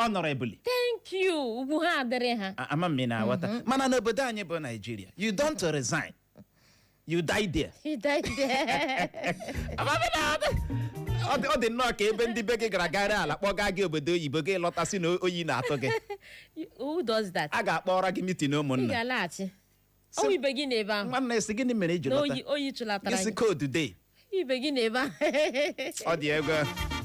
honorably. Thank you. Ugwu ha adịrị ha. Ama m ị na-aghọta, mana n'obodo anyị bụ Naijiria, you don't resign, you die there. You die there. Ama m ị na-aghọta. Ọ dị nnọọ ka ebe ndị be gị gara gara ala kpọga gị obodo oyibo, gị lọtasị na oyi na-atụ gị. Who does that? A ga-akpọrọ gị meeting Ị ụmụnna. ga-alaghachi. Ọwụ ibe gị n'ebe ahụ. Nwanne, sị gịnị mere iji Na lọta? oyi, oyi chụlatara Gị sị gị. code day. Ibe gị n'ebe ahụ. Ọ dị ego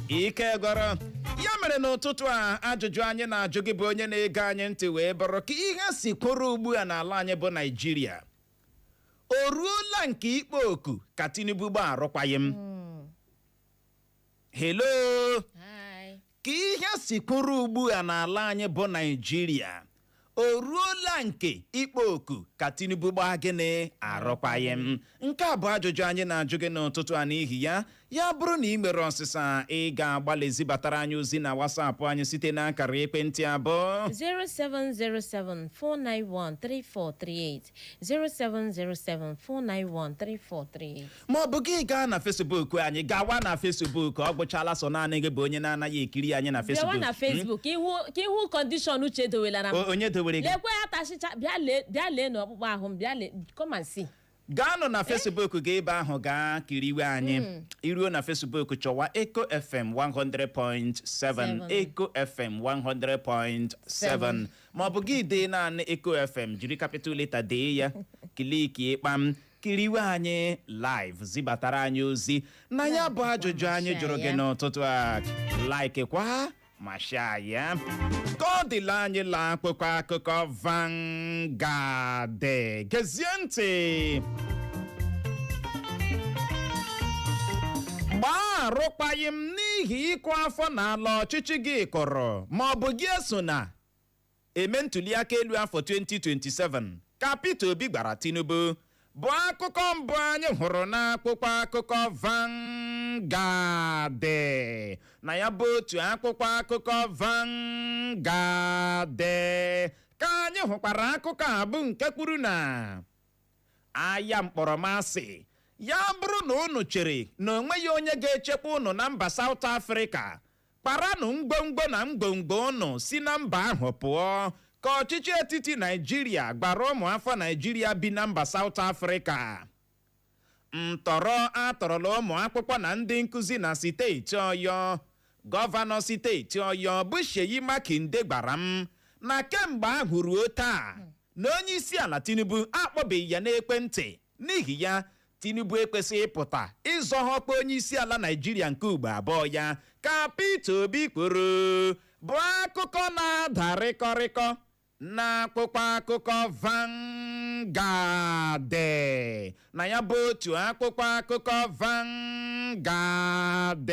ike gọrọ ya mere. N'ụtụtụ a, ajụjụ anyị na-ajụ gị bụ onye na-ege anyị ntị wee bụrụ: ka ihe si kwụrụ ugbu a n'ala anyị bụ Naijiria, o ruola nke ikpe oku ka Tinubu gbaa arụkwaghị m? Hello? Hi. Ka ihe si kwụrụ ugbu a n'ala anyị bụ Naijiria, o ruola nke ikpo oku ka Tinubu gbaa gịnị, arụkwaghị m? Nke a bụ ajụjụ anyị na-ajụ gị n'ụtụtụ a. N'ihi ya, ya bụrụ na ị nwere ọsịsa, ị ga-agbalị zibatara anyị ozi na WhatsApp anyị site n'akara ekwentị abụọ: 0707 491 3438, 0707 491 3438. Ma ọ bụ gị gaa na Facebook anyị. Gawa na Facebook. Ọ gwụchala, sọ naanị gị bụ onye na-anaghị ekiri anyị na Bịawa Facebook. na Facebook ka ịhụ condition Uche dowelara m. Onye dowere gị? Lekwe ya, tashicha. Bịa lee, bịa lee n'ọkpụkpọ ahụ m. Bịa lee, come and see. Gaanụ na Facebook ga ebe ahụ gaa kiriwe anyị. Iruo na Facebook, chọwa Eco FM 100.7. Seven. Eco FM 100.7, ma ọ bụ gị dee naanị Eco FM, jiri capital letter dee ya, click kpam, kiriwe anyị live, zibatara anyị ozi na ya bụ ajụjụ anyị jụrụ gị n'ụtụtụ a. Like kwa ma share ya ka ọ dịla anyị la akwụkwọ akụkọ Vanguard. Gezie ntị. Gbaa arụkwaghị m n'ihi ịkụ afọ n'ala ọchịchị gị kụrụ, ma ọ bụ gị eso na eme ntụliaka elu afọ 2027, ka Peter Obi gwara Tinubu, bụ akụkọ mbụ anyị hụrụ n'akwụkwọ akụkọ Vanguard. Na ya bụ otu akwụkwọ akụkọ Vanguard ka anyị hụkwara akụkọ a bụ nke kwuru na aya mkpọrọmasị ya bụrụ na unu chere na onweghị onye ga-echekwa unu na mba South Africa, kparanụ ngwongwo na ngwongwo unu si na mba ahụ pụọ, ka ọchịchị etiti Naijiria gbara ụmụ afọ Naijiria bi na mba South Africa. Ntọrọ atọrọla ụmụ akwụkwọ na ndị nkụzi na steeti Ọyọ, gọvanọ steeti Ọyọ bụ Seyi Makinde gwara m na kemgbe ahụ ruo taa na onye isi ala Tinubu akpọbeghị ya n'ekwentị. N'ihi ya, Tinubu ekwesịghị ịpụta ịzọghọkwa onye isi ala Naijiria nke ugbo abụọ ya, ka Peter Obi kwuru, bụ akụkọ na-ada rịkọrịkọ n'akwụkwọ akụkọ Vanguard. Na ya bụ otu akwụkwọ akụkọ Vanguard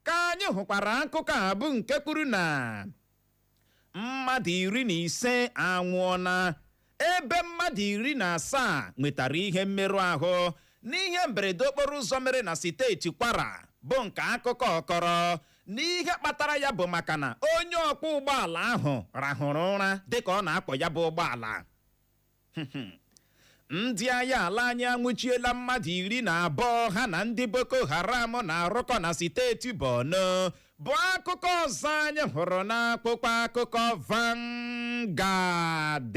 ka anyị hụkwara akụkọ a bụ nke kwuru na mmadụ 15 anwụọna, ebe mmadụ 17 nwetara ihe mmerụ ahụ n'ihe mberede okporo ụzọ mere na steeti Kwara, bụ nke akụkọ kọrọ n'ihe kpatara ya bụ maka na onye ọkwọ ụgbọala ahụ rahụrụ ụra dịka ọ na-akwọ ya bụ ụgbọala. Ndị agha ala anyị anwụchiela mmadụ 12 ha na ndị Boko Haram na-arụkọ na steeti Borno, bụ akụkọ ọzọ anyị hụrụ n'akwụkwọ akụkọ Vanguard.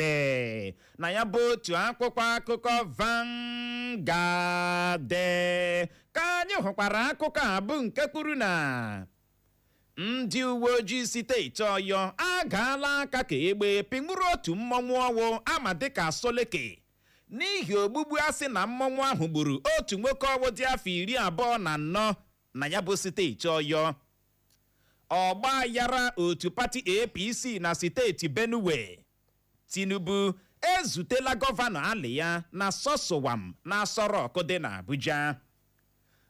Na ya bụ otu akwụkwọ akụkọ Vanguard ka anyị hụkwara akụkọ a bụ nke kwuru na ndị uwe ojii steeti Ọyọ agaala aka ka egbe pịnwụrụ otu mmọnwụ ọwụ ama dịka Soleke n'ihi ogbugbu a sị na mmọnwụ ahụ gburu otu nwoke ọwụ dị afọ 24 na ya bụ steeti Ọyọ. Ọgba aghara otu pati APC na steeti Benue, Tinubu ezutela gọvanọ ali ya na Sosowam na Aso Rock dị n'Abuja.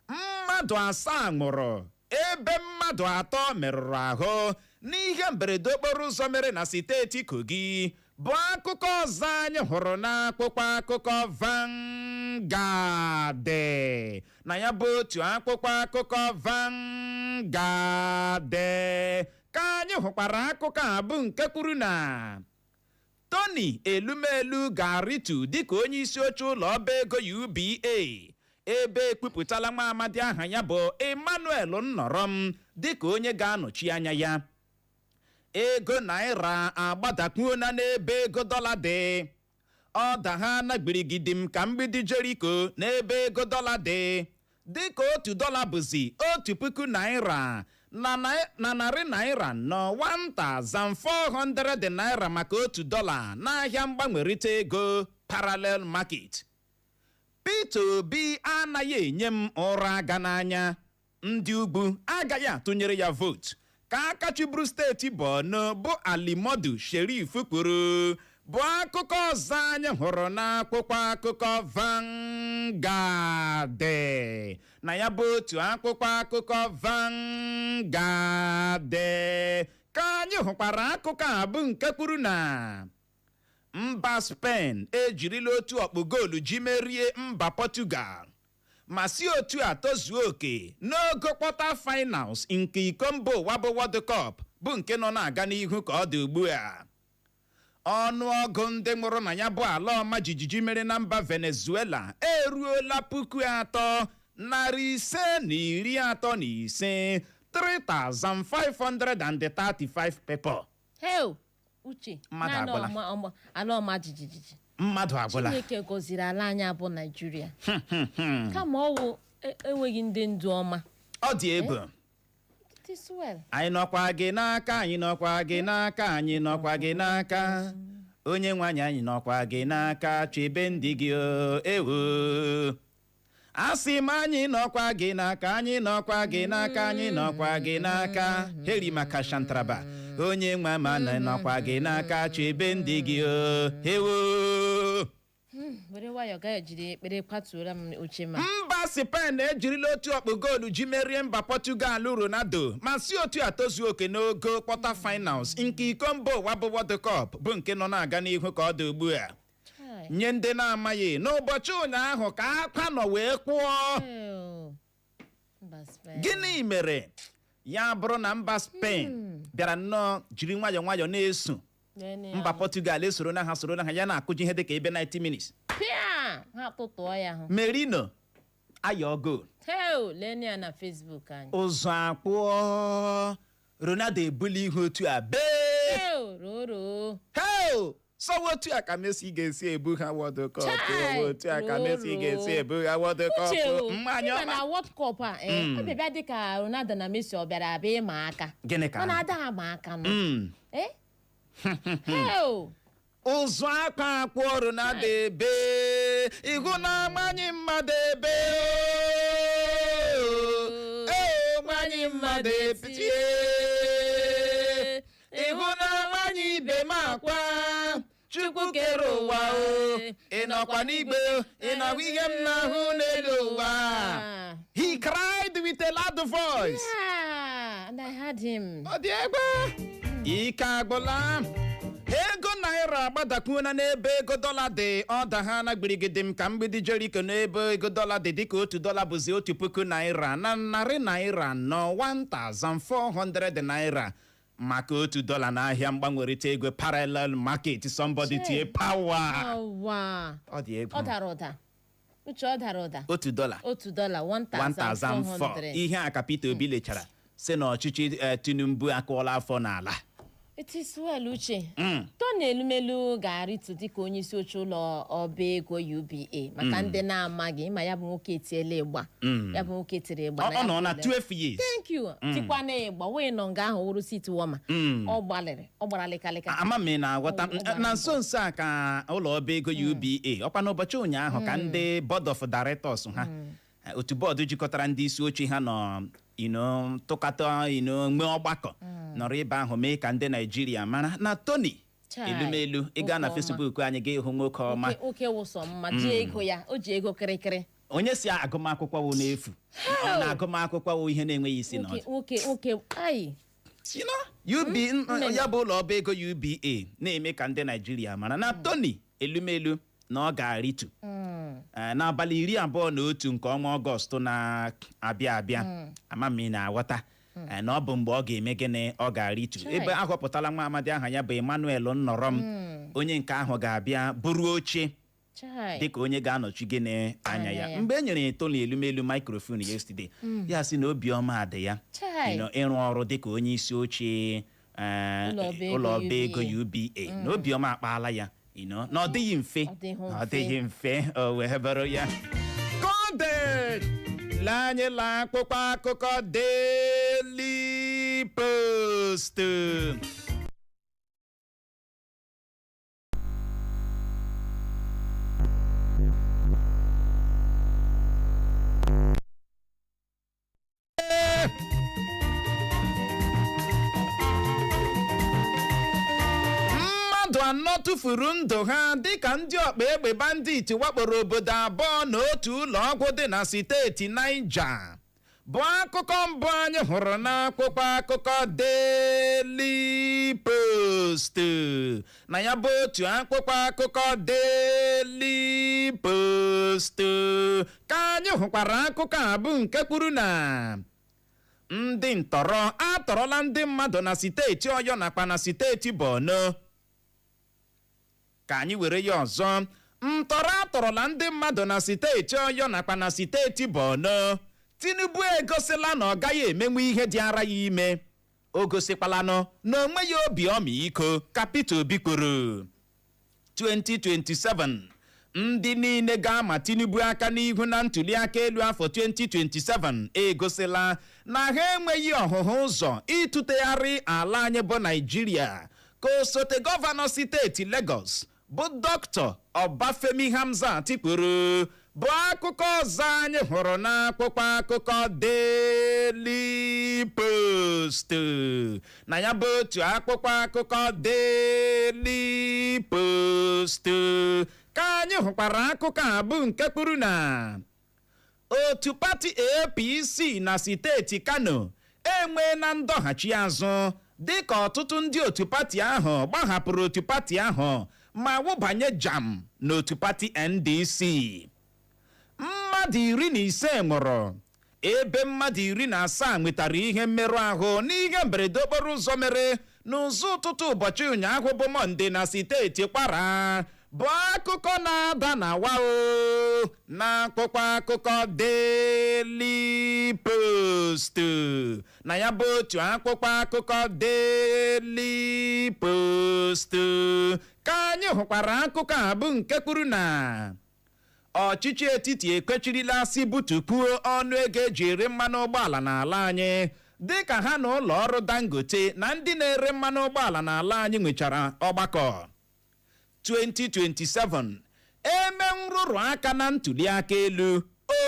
Mmadụ 7 nwụrụ, ebe mmadụ 3 merụrụ ahụ n'ihe mberede okporo ụzọ mere na steeti Kogi, bụ akụkọ ọzọ anyị hụrụ n'akwụkwọ akụkọ Vanguard. Na ya bụ otu akwụkwọ akụkọ Vanguard ka anyị hụkwara akụkọ a bụ nke kwuru na Tony Elumelu ga-arịtu dịka onye isi oche ụlọ ọba ego UBA, ebe ekwupụtala nwa amadi aha ya bụ Emmanuel Nnọrọm dịka onye ga-anọchi anya ya. Ego naira agbadakwuona n'ebe ego dọla dị. Ọ da ha na gbirigidi m ka mgbidi Jeriko n'ebe ego dọla dị, dịka 1 dọla bụzi ₦1,000 na ₦400, ₦1,400 maka 1 dọla n'ahịa mgbanwerịta ego parallel market. Peter Obi anaghị enye m ụra aga n'anya, ndị ugwu agaghị atụnyere ya vootu, ka aka chịburu steeti Borno bụ Ali Modu Sheriff kwuru, bụ akụkọ ọzọ anyị hụrụ n'akwụkwọ akụkọ Vanguard. Na ya bụ otu akwụkwọ akụkọ Vanguard ka anyị hụkwara akụkọ a bụ nke kwuru na mba Spain ejirila otu ọkpụ goolu ji merie mba Portugal, ma si otu a tozuo oke n'ogo quarter finals nke iko mba ụwa bụ World Cup, bụ nke nọ na-aga n'ihu ka ọ dị ugbu a. Ọnụọgụ ndị nwụrụ na ya bụ ala ọma jijiji mere na mba Venezuela eruola 3,535, 3535 people. Heo, Uche! Mmadụ Naanị agwụla. Ala ọma jijiji. Mmadụ agwụla. Chineke gọziri ala anyị bụ Naijiria, kama ọwụ enweghị ndị ndu ọma. Ọ dị egwu. It is well. Anyị nọkwa gị n'aka, anyị nọkwa gị n'aka, anyị nọkwa gị n'aka, onye nwe anyị. Anyị nọkwa gị n'aka, chebe ndị gị o. Ewo, asị m, anyị nọkwa gị n'aka, anyị nọkwa gị n'aka, anyị nọkwa gị n'aka. Heri maka shantraba, onye nwe ma na nọkwa gị n'aka, chebe ndị gị o. Ewo. Were nwayọọ gaa jiri ekpere kwatuola m oche ma. Mba Spain ejirila otu ọkpụ goolu ji merie mba Portugal Ronaldo, ma si otu a tozuo oke n'ogo quarter finals nke iko mba ụwa bụ World Cup, bụ nke nọ na-aga n'ihu ka ọ dị ugbu a. Chai. Nye ndị na-amaghị, n'ụbọchị ụnyaahụ ka akwa nọ wee kwụọ. Ew. Mba Spain. Gịnị mere ya bụrụ na mba Spain bịara nnọọ jiri nwayọọ nwayọọ na-eso Nene mba ahụ. Portugal esoro na ha, soro na ha, ya na-akụji ihe dịka ebe 90 minutes? Pịa! Ha tụtụọ ya hụ. Merino ayọ goal. Heo, lene ya na Facebook anyị. Ụzọ akpụọ, Ronaldo ebuli ihu otu a bee. Heo, roro. Heo, sọwa otu a ka Messi ga-esi ebu ha World Cup. Chai! Otu a ka Messi ga-esi ebu ha World Cup. Uche o, Mmanya ịma ọma. na World Cup a, ọ bịa dị ka Ronaldo na Messi ọ bịara abịa ịma aka. Gịnị ka? Mana ada ama aka nọ. Eh? Heo! Ụzụ akwa akpụọ, Ronaldo ebe ihu na amanye mmadụ ebe o ee nwanyị mmadụ epitie ihu na nwanyị ibe m akwa. Chukwu kere ụwa o, ị nọkwa n'igwe, ị nọkwa ihe m na-ahụ n'elu ụwa. He cried with a loud voice. Yeah, and I heard him. Ọ dị egbe, ike agwụla. Ego naira agbadakwuona n'ebe ego dọla dị. Ọ da ha na gbirigidi m ka mgbidi Jeriko n'ebe ego dọla dị, dịka 1 dọla bụzi ₦1,400 ₦1,400 maka 1 dọla n'ahịa mgbanwerịta ego parallel market. Somebody Chee. tie power. Ọwa. Ọ dị egwu. Ọ dara ụda. Uche, ọ dara ụda. 1 dọla. 1 dọla 1004. 1400. Ihe a ka Peter Obi lechara sị na ọchịchị Tinubu akụọla afọ n'ala. It is well, Uche. Tony Elumelu ga-arịtu dịka onye isi oche ụlọ ọba ego UBA. Maka ndị na-amaghị, ịma ya bụ nwoke etiela ịgba. Ya bụ nwoke tiri ịgba. Ọ Na ya ọ nọ na bụ 12 years. Thank you. Tikwa na ịgba wee nọ nga ahụ wụrụ seat warmer. Ọ gbalịrị, ọ gbara lịkalịka. Ama m ị na-aghọta. Ọ gbara. Na nso nso a ka ụlọ ọba ego UBA, ọkwa n'ụbọchị ụnyaahụ, ka ndị board of directors ha, otu bọọdụ jikọtara ndị isi oche ha nọ ino tụkọta ino nwee ọgbakọ nọrọ ebe ahụ mee ka ndị Naijiria mara na Tony Chai, Elumelu, ị gaa na nwoke ọma. Facebook anyị ga-ịhụ nwoke ọma. Nwoke wụsọ mma, ji ego ya, o ji ego kịrịkịrị. Onye si agụmakwụkwọ wụ n'efu, ọ na agụmakwụkwọ wụ ihe na-enweghị isi na Nwoke ọdụ. nwoke nwoke ai. You know, UB ya bụ ụlọ ọba ego UBA na-eme ka ndị Naijiria mara na Tony Elumelu na ọ ga-arịtu n'abalị 21 nke ọnwa Ọgọst na-abịa abịa. Ama m ị na-aghọta. Na ọ bụ mgbe ọ ga-eme gịnị? Ọ ga-arịtu. Chai. Ebe ahọpụtala nwa amadi aha ya bụ Emmanuel Nnọrọm, onye nke ahụ ga-abịa bụrụ oche Chai. dịka onye ga-anọchi gịnị anya Anya ya. ya. Mgbe e nyere Tony Elumelu microphone yesterday, ya sị na obiọma dị ya Chai. ịrụ ọrụ dịka onye isi oche. Ụlọ ọba ego ụlọ ọba ego UBA. UBA na obiọma akpaala ya na ọ dịghị mfe. Ọ dịghị Ọ mfe. dịghị mfe. O wee bụrụ ya. Kode lee anyị la akpụkpọ akụkọ Daily Post. Mmadụ anọ tụfuru ndụ ha dịka ndị ọkpa egbe bandit wakporo obodo abụọ na otu ụlọ ọgwụ dị na steeti Niger, bụ akụkọ mbụ anyị hụrụ n'akwụkwọ akụkọ Daily Post. Na ya bụ otu akwụkwọ akụkọ Daily Post ka anyị hụkwara akụkọ a bụ nke kwuru na ndị ntọrọ atọrọla ndị mmadụ na steeti Ọyọ nakwa na steeti Borno. Ka anyị were ya ọzọ, ntọrọ atọrọla ndị mmadụ na steeti Ọyọ nakwa na steeti Borno. Tinubu egosila na ọ gaghị emenwu ihe dị ara ya ime, o gosikwalanụ na o nweghị obi ọmịiko, ka Peter Obi kwuru. 2027, ndị niile ga-ama Tinubu aka n'ihu na ntụliaka elu afọ 2027 egosila na ha enweghị ọhụhụ ụzọ ịtụtegharị ala anyị bụ Naijiria, ka osote gọvanọ steeti Lagos bụ Dr. Ọbafemi Hamzat kwuru, bụ akụkọ ọzọ anyị hụrụ n'akwụkwọ akụkọ Daily Post. Na ya bụ otu akwụkwọ akụkọ Daily Post ka anyị hụkwara akụkọ a bụ nke kwuru na otu pati APC na steeti Kano enweela ndọghachi azụ, dịka ọtụtụ ndị otu pati ahụ gbahapụrụ otu pati ahụ ma wụbanye jam n'otu pati NDC. Mmadụ 15 nwụrụ, ebe mmadụ 17 nwetara ihe mmerụ ahụ n'ihe mberede okporo ụzọ mere n'ụzọ ụtụtụ ụbọchị ụnyaahụ bụ Mọnde na steeti Kwara, bụ akụkọ na-ada na wao n'akwụkwọ akụkọ Daily Post. Na ya bụ otu akwụkwọ akụkọ Daily Post ka anyị hụkwara akụkọ a bụ nke kwuru na ọchịchị etiti ekwechirila sị butukwuo ọnụ ego eji ere mmanụ ụgbọala n'ala anyị, dịka ha na ụlọ ọrụ Dangote na ndị na-ere mmanụ ụgbọala n'ala anyị nwechara ọgbakọ. 2027, eme nrụrụ aka na ntuli aka elu,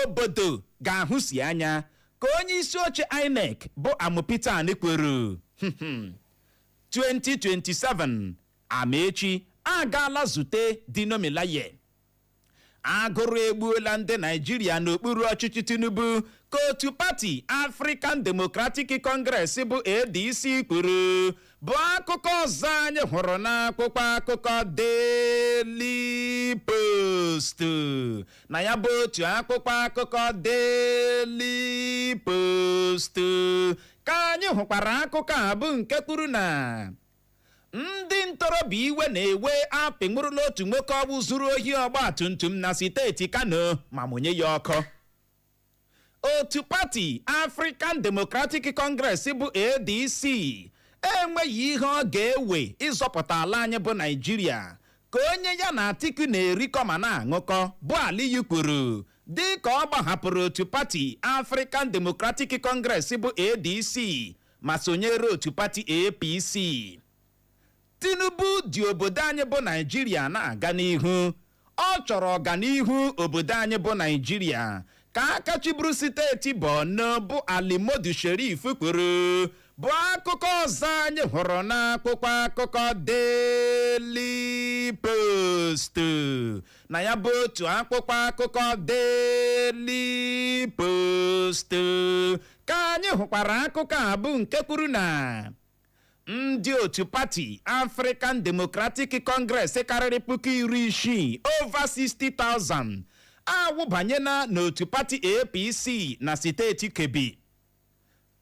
obodo ga-ahụsi anya, ka onye isi oche INEC bụ Amupitan kwuru. 2027, Amaechi agaala zute Dino Melaye. Agụrụ egbuola ndị Naijiria n'okpuru ọchịchị Tinubu, ka otu pati African Democratic Congress bụ ADC kwuru, bụ akụkọ ọzọ anyị hụrụ n'akwụkwọ akụkọ Daily Post. Na ya bụ otu akwụkwọ akụkọ Daily Post ka anyị hụkwara akụkọ a bụ nke kwuru na ndị ntorobịa iwe na-ewe apịnwụrụla otu nwoke ọgbụ zuru ohi ọgba tum tum na steeti Kano ma mụnye ya ọkụ. Otu pati African Democratic Congress bụ ADC enweghị ihe ọ ga-ewe ịzọpụta ala anyị bụ Naijiria, ka onye ya na Atiku na-erikọ ma na-aṅụkọ bụ Aliyu kwuru, dị ka ọ gbahapụrụ otu pati African Democratic Congress bụ ADC ma sonyere otu pati APC. Tinubu dị obodo anyị bụ Naijiria na-aga n'ihu, ọ chọrọ ọganihu obodo anyị bụ Naijiria, ka aka chịburu steeti Borno bụ Ali Modu Sheriff kwuru, bụ akụkọ ọzọ anyị hụrụ n'akwụkwọ akụkọ Daily Post. Na ya bụ otu akwụkwọ akụkọ Daily Post ka anyị hụkwara akụkọ a bụ nke kwuru na ndị otu pati African Democratic Congress karịrị 60,000, over 60,000, awụbanyela n'otu pati APC na steeti Kebbi.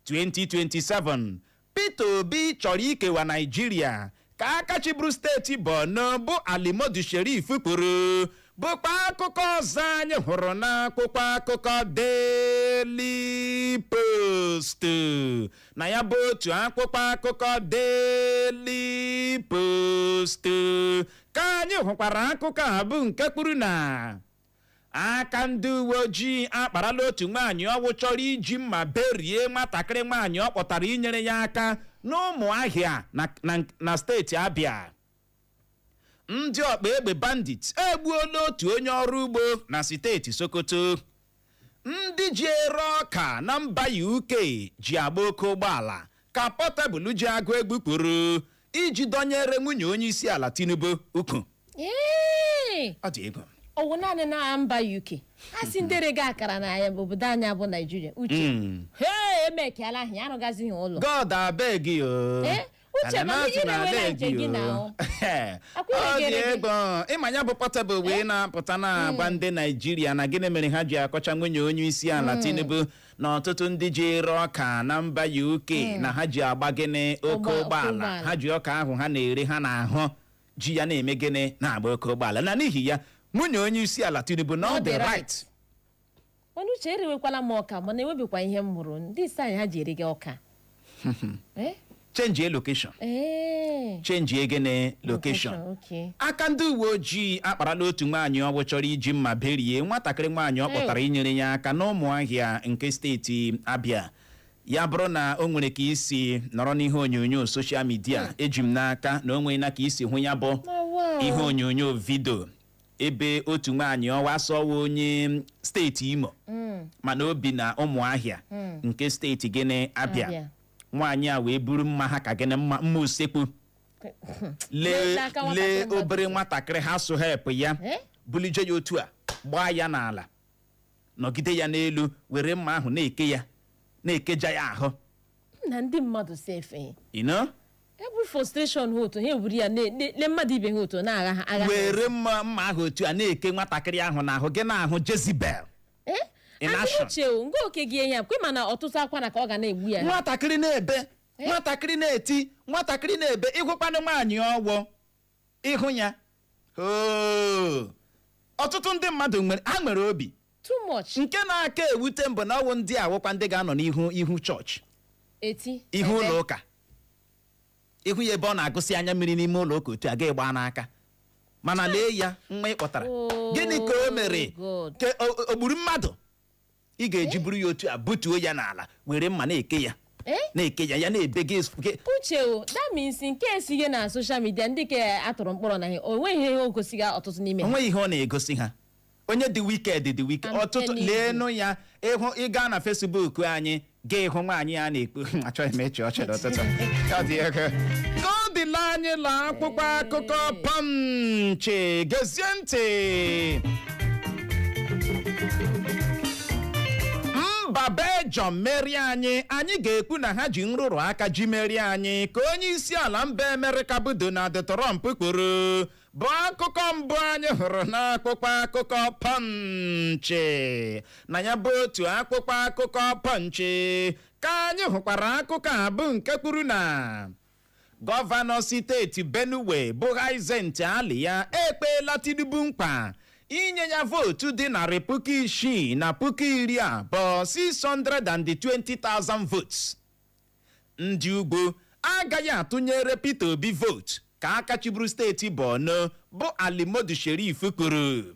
2027, Peter Obi chọrọ ikewa Naijiria, ka aka chịburu steeti Borno bụ Ali Modu Sheriff kwuru. Bụkwa akụkọ ọzọ anyị hụrụ n'akwụkwọ akụkọ Daily Post. Na ya bụ otu akwụkwọ akụkọ Daily Post ka anyị hụkwara akụkọ a, bụ nke kwuru na aka ndị uwe ojii akparala otu nwaanyị ọwụ chọrọ iji mma berie nwatakịrị nwaanyị ọ kpọtara inyere ya aka n'Ụmụahịa na steeti Abịa. Ndị ọkpa egbe bandit egbuola otu onye ọrụ ugbo na steeti Sokoto. Ndị ji ere ọka na mba UK ji agba oke ụgbọala ka Portable ji agụ egwu kwuru iji dọnyere nwunye onye isi ala Tinubu ukwu. Ee! Ọ dị egwu. Ọwụ naanị na mba UK a sị ndị rega akara na ya obodo anyị bụ Naijiria, Uche. He emekiala ahụ ya arụgazighị ụlọ. God abeg o. Eh, Uche, mana ị na-enwela nke gị na o. Akwa Ọ dị iregere gị. egwu. Ịma ya bụ Portable wee na-apụta na-agwa ndị Naijiria na gịnị mere ha ji akọcha nwunye onye isi ala Tinubu na ọtụtụ ndị ji ere ọka na mba UK na ha ji agba gịnị? Oke oke ụgbọala. Ụgbọala. Ha ji ọka ahụ ha na-ere, ha na-ahụ ji ya na-eme gịnị? Na-agba oke ụgbọala, na n'ihi ya nwunye onye isi ala Tinubu na ọ Ọ dị dị right. right. Mana Uche, eriwekwala m ọka, mana enwebikwa ihe m hụrụ ndị isi anyị ha ji eri gị ọka. Eh? Change location. Ee. Change gịnị? Location. Okay. Aka ndị uwe ojii akparala otu nwaanyị ọgwụ chọrọ iji mma berie nwatakịrị nwaanyị ọ kpọtara inyere ya aka n'Ụmụahịa nke steeti Abịa. Ya bụrụ na o nwere ka isi nọrọ n'ihe onyonyo social media, eji m n'aka na o nwere na ka isi hụ ya bụ Ma wow. ihe onyonyo video ebe otu nwaanyị ọwa sọwa onye steeti Imo, mana o bi na Ụmụahịa nke steeti gịnị? Abịa. Abịa. Nwaanyị a wee buru mma ha ka gịnị? Mma usekwu lee n'aka nwatakịrị lee mmadụ. Obere nwatakịrị ha so help ya Eh? bulije ya otu a, gbaa ya n'ala, nọgide ya n'elu, were mma ahụ na-eke ya, na-ekeja ya ahụ. Na ndị mmadụ sefe You know? Every frustration ha otu ha ewuru ya lee mmadụ ibe ha otu na-agha ha agha ha. Were mma ahụ otu a na-eke nwatakịrị ahụ n'ahụ gị, na-ahụ Jezebel Eh? in Adị action. Uche o, nga oke gị ya kwe, mana ọtụtụ akwa na ka ọ ga na-egbu ya. Nwatakịrị na-ebe, nwatakịrị na-eti, nwatakịrị na-ebe. Ịhụkwanụ nwaanyị ọgwọ, ịhụ ya. Oo. Ọtụtụ ndị mmadụ nwere, ha nwere obi too much. Nke na-aka ewute mbụ na ọwụ ndị awụkwa ndị ga-anọ n'ihu ihu chọọchị, eti ihu ebe. ụlọ ụka, ihu ya ebe ọ na-agụsị anya mmiri n'ime ụlọ ụka otu a ga-egba n'aka. Mana lee ya, nwa ị kpọtara, Oh, gịnị ka o mere? God. Ke o gburu mmadụ ị ga-eji buru ya otu a butuo ya n'ala, were mma na-eke ya, Eh? na-eke ya, ya na-ebe gị Uche o, that means nke esighị na social media, ndị ke atụrụ mkpọrọ na ha, o nweghị ihe o gosiga ọtụtụ n'ime ha. Onweghị ihe ọ na-egosi ha. Onye dị wicked dị wicked. I'm Ọtụtụ telling you. leenụ ya. Ịhụ, ịga na Facebook anyị, ga ịhụ nwaanyị a na-ekpu. Achọghị m ịchị ọchị n'ụtụtụ. Ọ dị ego ka ọ dịla. Anyị la akwụkwọ akụkọ Punch. Gezie ntị. Mba Belgium merie anyị, anyị ga-ekwu na ha ji nrụrụ aka ji merie anyị, ka onye isi ala mba Amerịka bụ Donald Trump kwuru, bụ akụkọ mbụ anyị hụrụ n'akwụkwọ akụkọ Punch. Na ya bụ otu akwụkwọ akụkọ Punch ka anyị hụkwara akụkọ a, bụ nke kwuru na gọvanọ steeti Benue bụ Hyacinth Alia ekpeela Tinubu nkwa inye ya vootu dị 620,000, 620,000 votes. Ndị ugwu agaghị atụnyere Peter Obi vootu, ka aka chịburu steeti Borno bụ Ali Modu Sheriff kwuru.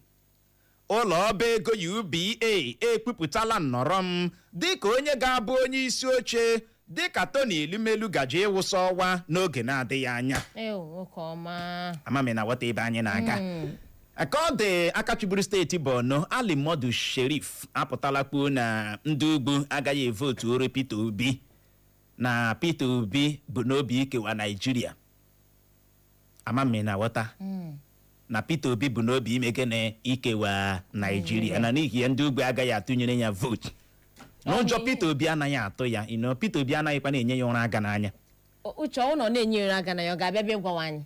Ụlọ ọba ego UBA ekwupụtala nnọrọ m dịka onye ga-abụ onye isi oche, dịka Tony Elumelu gaje ịwụsa ọwa n'oge na-adịghị anya. Ew, nwoke ọma. Amami na ghọta ebe anyị na-aga. Ka ọ dị, aka chịburu steeti Borno, Ali Modu Sheriff, apụtala kwuo na ndị ugwu agaghị evotu ore Peter Obi, na Peter Obi bụ n'obi ikewa Naijiria. Amami na ghọta na Peter Obi bụ n'obi ime gịnị? Ikewa Naijiria, na n'ihi ya ndị ugwu agaghị atụnyere ya vootu n'ụjọ. Peter Obi anaghị atụ ya ino. Peter Obi anaghịkwa na-enye ya ụra aga n'anya. Uche, ọ nọ na-enye ụra aga na ya, ọ ga-abịa bịa gwawa anyị.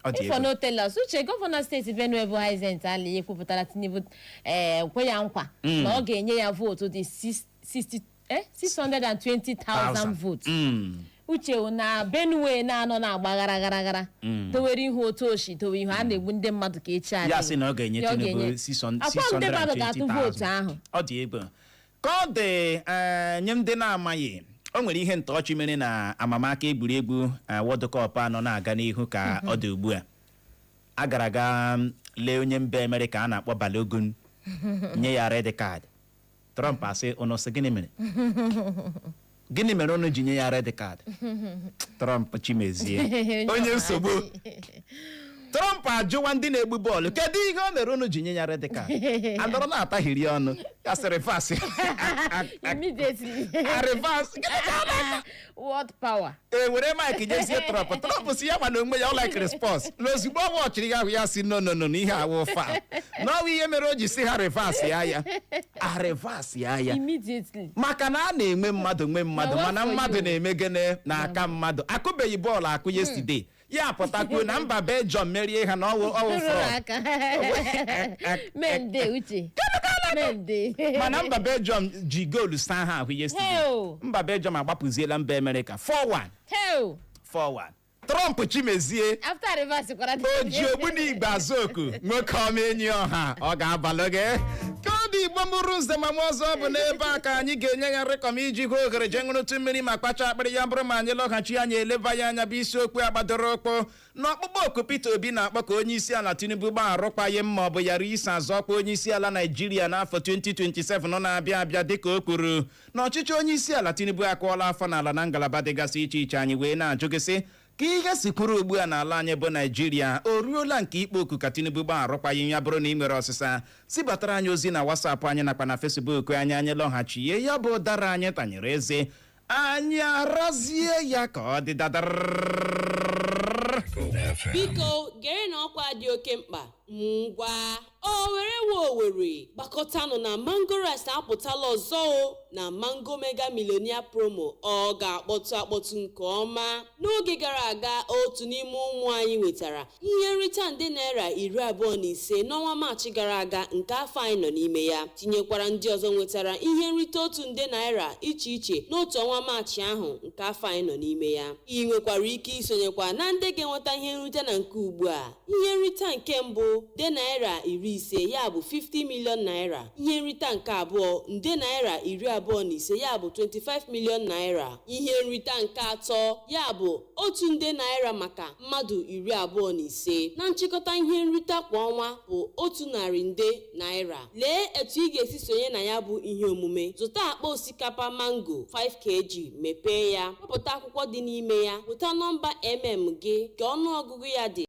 Ọ dị Ifo egwu. no tell us. Uche, gọvanọ steeti Benue bụ Hyacinth Ali ekwupụtara Tinubu, ee, kwe ya nkwa na ọ ga-enye ya vootu dị 60, 620,000 votes. Uche, na Benue na-anọ na-agba ghara ghara ghara, dowere ihu otu oshi dowe ihu, a na-egbu ndị mmadụ ka echi adịghị. Ya sị na ọ ga-enye Ya ọ Tinubu ga-enye. 620,000. Akwa ndị mmadụ ga-atụ vootu ahụ. Ọ dị egwu ka ọ dị. Nye ndị na-amaghị, o nwere ihe ntọọchị mere na amamaka egwuregwu World Cup anọ na-aga n'ihu ka ọ dị ugbu a. A gara aga lee onye mba Amerịka a na-akpọ Balogun, nye ya red card. Trump asị, "Ụnụ sị gịnị mere? Gịnị mere unu ji nye ya red card?" Trump chimezie onye nsogbu. Trump ajụwa ndị na-egbu bọọlụ, kedu ihe o mere unu ji nye ya red card? Adọrọ na-atahiri ọnụ ya sị reverse. Immediately. Reverse. Gịnị ka a na-aka? World power. E were mic nyezie Trump. Trump si ya ma na onwe ya ọ like response na ozugbo ọ wọchịrị ya ahụ, ya si, "No, no, no, na ihe awụ fa na ọwụ ihe mere o ji si ha reverse ya." Ya a reverse ya ya. Immediately. Maka na a na-enwe mmadụ nwe mmadụ, Na mana what for mmadụ you? na-eme gịnị n'aka mmadụ? Akụbeghị bọọlụ akụ yesterday, ya pụtakwuo na mba Belgium merie ha na ọwụ Rụrụ fraud. aka mende, Uche, mende. Mana mba Belgium ji goolu saa ha ahụ yesterday. Heo. Mba Belgium agbapụziela mba Amerịka 4-1. Heo. 4-1. Trump chimezie. After reverse kwara. O ji ogbunigwe azụ oku nwoke ọma enyi ọha, ọ ga-abalụ gị ka ọ dị. Igbo mụrụ nze ma mụ ọzọ, bụ n'ebe a ka anyị ga-enye ya nrịkọm iji hụ ohere jee ṅụrụtụ mmiri ma kpacha akpịrị. Ya bụrụ ma anyị lọghachi, anyị eleba ya anya bụ isiokwu agbadoro ụkpụ na ọkpụkpọ oku Peter Obi na-akpọ ka onye isi ala Tinubu gbaa arụkwaghị ma ọ bụ yara isi azọ ọkwa onye isi ala Naijiria n'afọ 2027 na-abịa abịa, dịka o kwuru na ọchịchị onye isi ala Tinubu akụọla afọ n'ala na ngalaba dịgasị iche iche. Anyị wee na-ajụ gị sị, ka ihe si kwuru ugbu a n'ala anyị bụ Naijiria, o ruola nke ikpe oku ka Tinubu gbaa arụkwaghị? Ya bụrụ na ị nwere ọsịsa, zibatara anyị ozi na WhatsApp anyị nakwa na Facebook anyị. Anyị lọghachie, ya bụ ụdara anyị tanyere eze, anyị arazie ya ka ọ dị dadara. Biko gere na ọkwa dị oke mkpa. Ngwa, Owere wo Owere, gbakọtanụ na Mango Rice apụtala ọzọ o na Mango Mega Millionaire Promo. Ọ ga-akpọtụ akpọtụ nke ọma. N'oge gara aga, otu n'ime ụmụ anyị nwetara ihe nrite nde naira 25 n'ọnwa Maachị gara aga nke afọ anyị nọ n'ime ya, tinyekwara ndị ọzọ nwetara ihe nrite 1 nde naira iche iche n'otu ọnwa Maachị ahụ nke afọ anyị nọ n'ime ya. Ị nwekwara ike isonyekwa na ndị ga-enweta ihe nrite na nke ugbu a. Ihe nrite nke mbụ, nde naira 50, ya bụ 50 million naira. Ihe nrite nke abụọ, nde naira 25, ya bụ 25 million naira. Ihe nrite nke atọ, ya bụ 1 nde naira maka mmadụ 25. Na nchịkọta, ihe nrite kwa ọnwa bụ 100 nde naira. Lee etu ị ga-esi sonye na ya bụ ihe omume: zụta akpa osikapa Mango 5 kg, mepee ya, wepụta akwụkwọ dị n'ime ya, weta nọmba gị ka ọnụọgụgụ ya dị.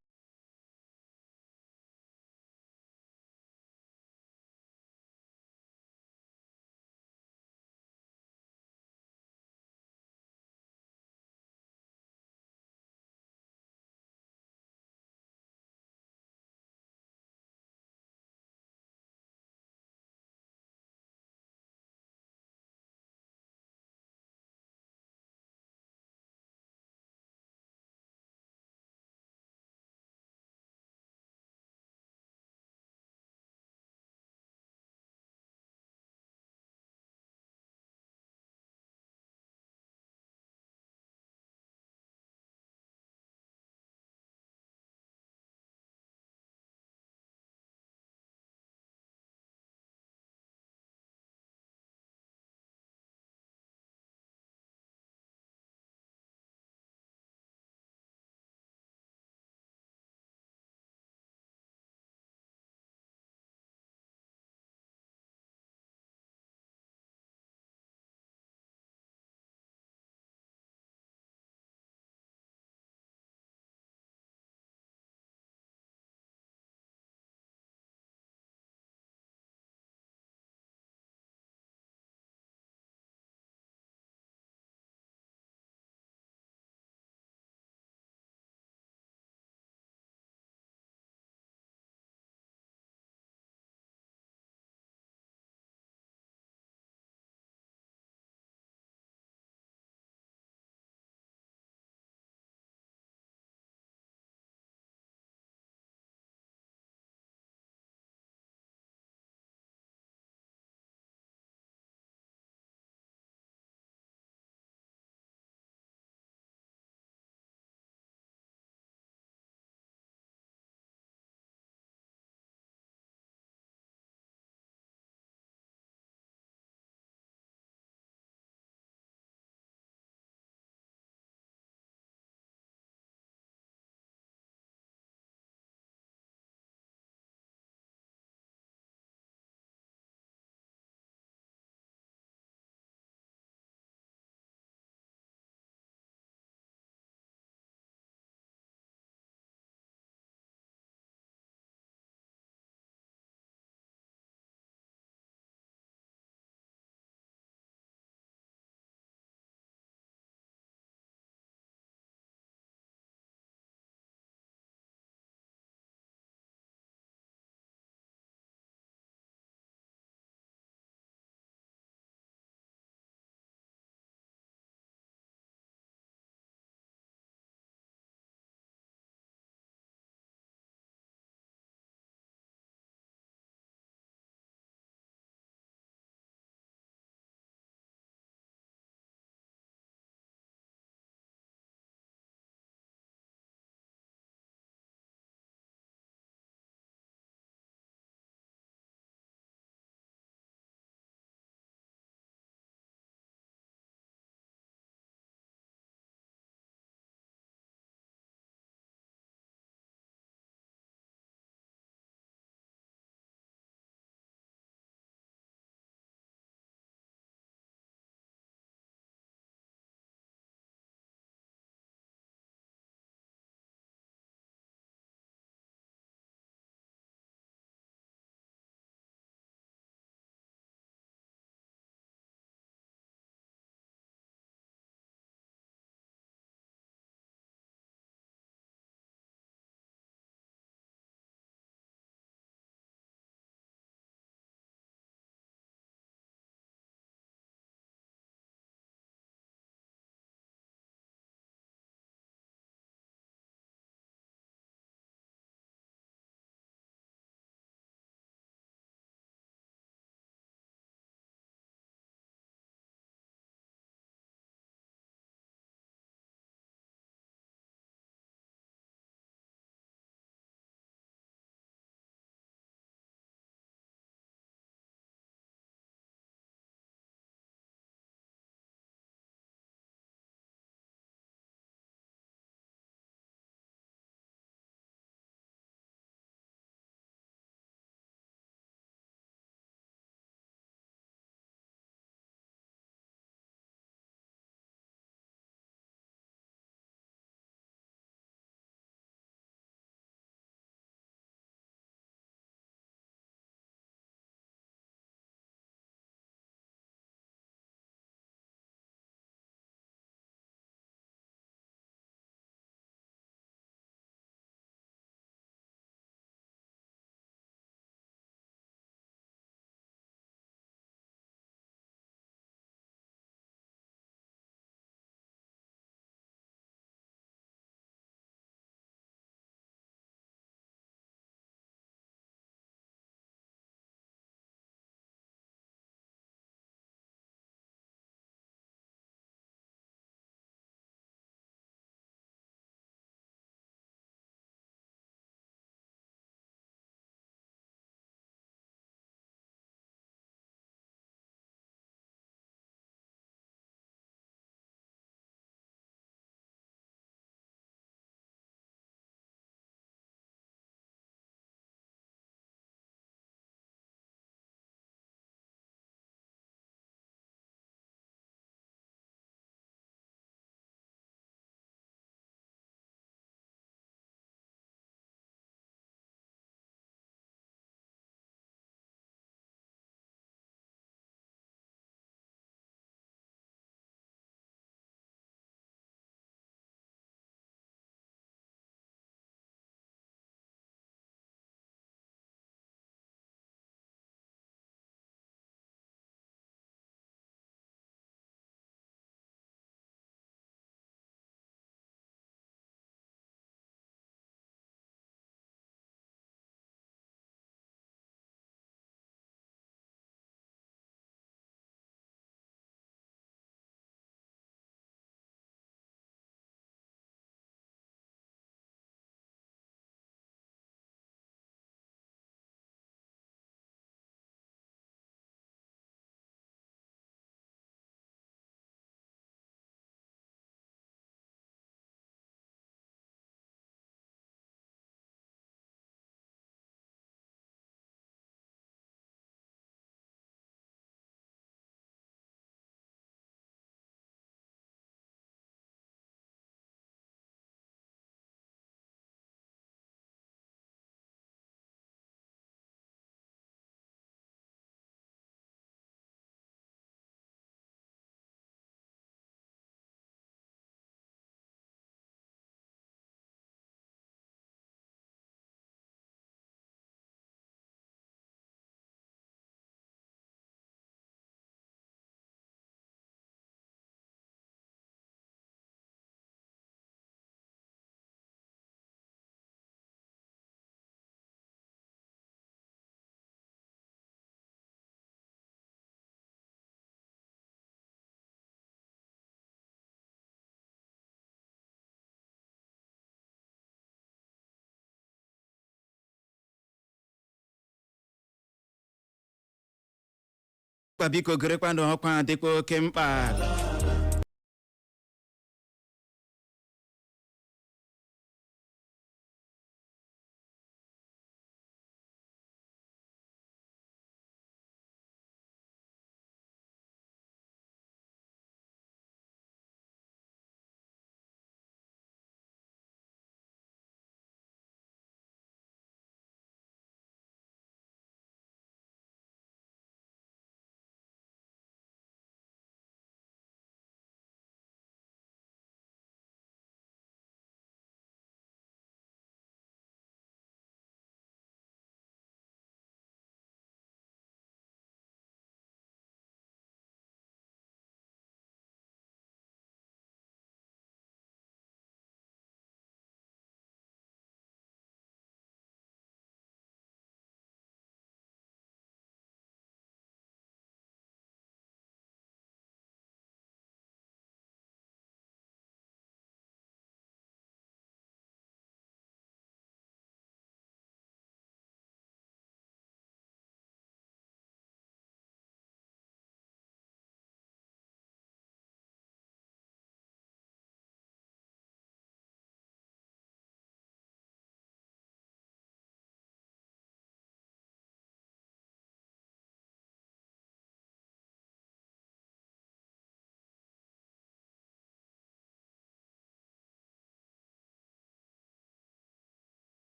Mkpa, biko gerekwanụ ọkwa dịkwa oke mkpa.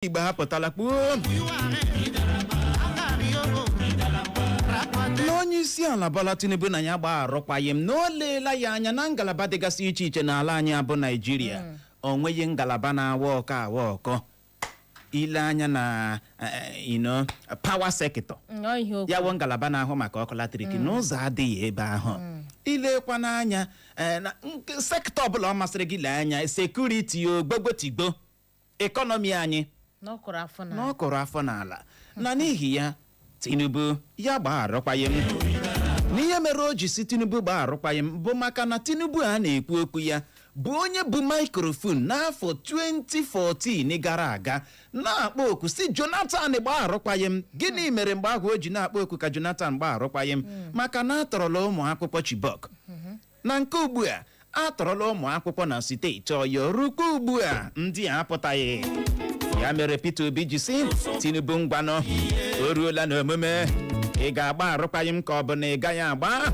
Igbo apụtala kpuo na onye isi ala Bola Tinubu na ya gbaa arụkwaghịm na o leela ya anya na ngalaba dịgasị iche iche n'ala anyị abụ Naijiria. O nweghị ngalaba na-awa ọkọ awa ọkọ ile anya na power sector. Ọ ihe okwu. Ya bụ ngalaba na-ahụ maka ọkụ latrik n'ụzọ adịghị ebe ahụ. Ilekwa n'anya na sector ọbụla ọ masịrị gị, lee anya security, ogbogbotigbo economy anyị na ọ kụrụ afọ na na ọ kụrụ afọ n'ala. Na n'ihi ya, Tinubu ya gbaa arụkwaghịm. N'ihe mere o ji si Tinubu gbaa arụkwaghịm bụ maka na Tinubu a na-ekwu okwu ya bụ onye bụ microphone n'afọ 2014 gara aga na-akpọ oku si Jonathan gbaa arụkwaghịm. Gịnị mere mgbe ahụ o ji na-akpọ oku ka Jonathan gbaa arụkwaghịm? Maka na atọrọla ụmụ akwụkwọ Chibok. Na nke ugbu a, atọrọla ụmụ akwụkwọ na steeti Ọyọ, rukwa ugbu a ndị a apụtaghị. Ya mere Peter Obi ji si Tinubu, ngwanụ, o ruola n'omume, ị ga-agba arụkwaghịm ka ọ bụ na ị gaghị agba?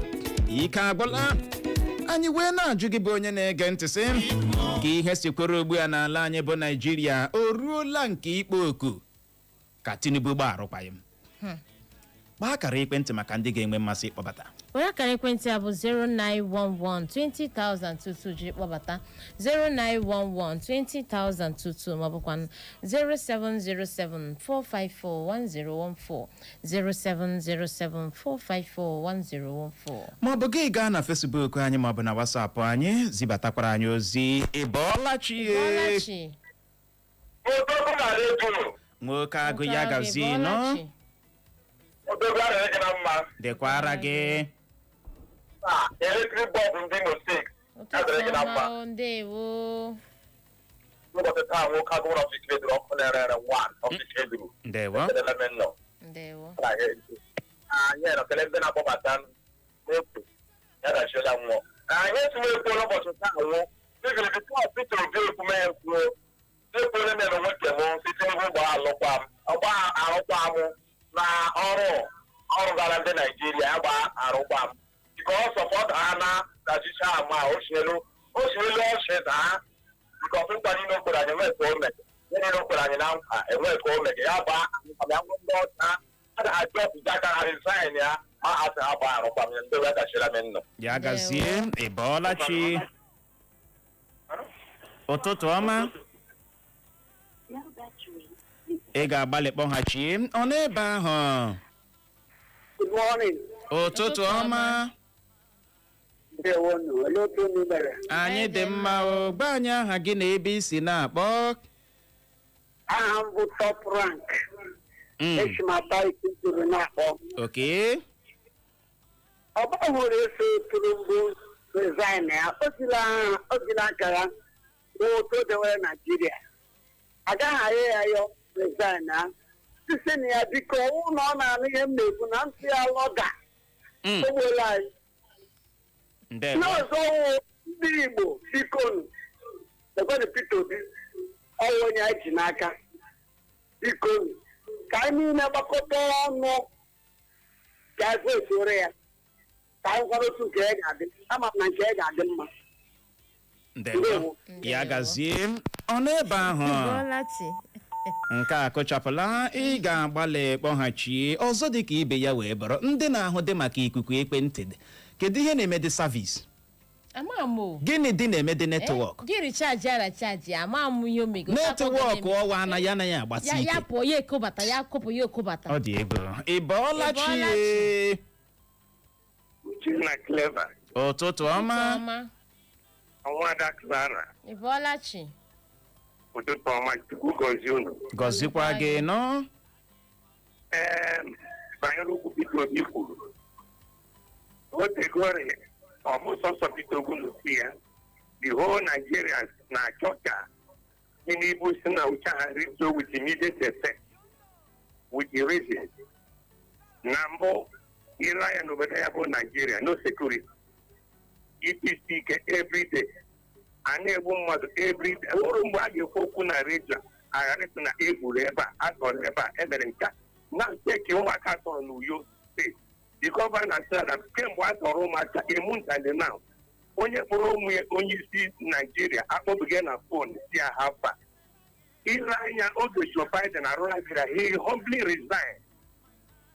Ike agwụla anyị. Wee na-ajụ gị bụ onye na-ege ntị sị ka ihe si kwere ugbu a n'ala anyị bụ Naijiria, o ruola nke ikpo oku ka Tinubu gbaa arụkwaghịm? Gbaa akara ekwentị maka ndị ga-enwe mmasị ịkpọbata. Were akara ekwentị a bụ 0911 20022 jiri kpọbata, 0911 20022, maọbụkwa 0707 454 1014, 0707 454 1014. Maọbụ gị gaa na Facebook anyị maọbụ na WhatsApp anyị, zibatakwara anyị ozi. Ị bọọla chi ye? Bọlachi. Odogwu na redio. Nwoke agụ ya gazie nọ. Bọlachi. Odogwu arịrị gị na mma. Dịkwara gị. Na electric bulb ndị Imo Steeti adịrị gị Ụtụtụ na ọma mma. o, ndewo. N'ụbọchị taa, nwoke agụrụ ọfịs eduru ọkụ na-ere ere one ọfịs eduru. Ndewo. Ekelele m nnọọ. Ndewo. Anyị nọ kele ndị na-akpọbata n'otu ya gachiela nwụọ. Anyị esiwe ekwuo n'ụbọchị taa nwụ bibiri before Peter Obi ekwume ya ekwuo ekwuole m eme nwoke m si Tinubu gbaa alụkwa m, ọgba arụkwa m na ọrụ ọrụ gara ndị Naijiria ya gbaa arụkwa m because of ọ daa na ọchịchị ama o sielu ọchị daa because nkwa niile o kwere anyị enwe ka o mere, ihe niile o kwere anyị na nkwa enwe ka o mere. Ya gbaa arụkwa m, ya nwee ndị ọcha a ga-ajụ ọpụta aka ha resign ya ma asị ha gbaa arụkwa m. Ndị wee gachira m nnụ. Ya gazie. Ị bọọla chi, ụtụtụ ọma. Ị ga-agbalị kpọghachi ọ n'ebe ahụ. Good morning. Ụtụtụ ọma. Ndewonu. Olee otu unu mere? Anyị dị mma o. Gba anyị aha gị na ebe i si na-akpọ. Aha m bụ Top Rank. Esi m ata isi juru na-akpọ. Ọ gbanwere eso Tinubu resign ya. O jila akara kwuo otu o dewere Naijiria. Agaghị ayọ ya yọ resign ya. Sisi na ya biko, ọwụ na ọ na-anụ ihe m na-ekwu na ntị ya lọda. O gbuola anyị. Ndewo. Ndị ọzọ wụ ndị Igbo, bikonu. Ekwenụ Peter Obi ọwụ onye anyị ji n'aka. Bikonu, ka anyị niile gbakọta ọnụ ka anyị votuoro ya, ka anyị kwado otu nke ya ga-adị. Ama m na nke ya ga-adị mma. Ndewo. Ndewo. Ya gazie. Ọ n'ebe ahụ. Bọlachi. Nke a kụchapụla. Ị ga-agbalị kpọghachi ọzọ. Dị ka ibe ya wee bụrụ ndị na-ahụ dị maka ikuku ekwentị dị. Kedu ihe na-eme dị service? Ama m o. Gịnị dị na-eme dị network? Gị recharge ya, recharge, ama m ihe o mego. Network ọwa anaghị agbasi ya ike. Pụọ ya ekobata, ya kụpụ ya ekobata. Ọ dị ego. Ị bọọla chi? Ị bọọla. Uchenna Clever. Ụtụtụ ọma. Ọma. Nwada Clara. Ị bọọla chi. Ụtụtụ ọma, Chukwu gọzie unu. Gọzikwa gị nọ. Ee, banyere okwu Peter Obi kwuru, o tegori ọ bụ sọsọ Peter Obi n'okwu ya. The whole Nigerians na-achọ ka Tinubu si na uche ha rituo with immediate effect, with the reason na mbụ, ile anya n'obodo ya bụ Nigeria, no security, isi ike everyday, a na-egbu mmadụ everyday. Nwere mgbe a ga-ekwu okwu na redio aghara ịsị na egburu ebe a, atọrọ ebe a, emere nke a. Na nke ụmụaka tọrọ n'Uyo Steeti, the governor said na kemgbe a tọrọ ụmụaka a month and now, onye kpọrọ ụmụ ya onye isi Naijiria akpọbughị na phone si ya hafa. Ile anya oge Joe Biden arụrụ, he humbly resign.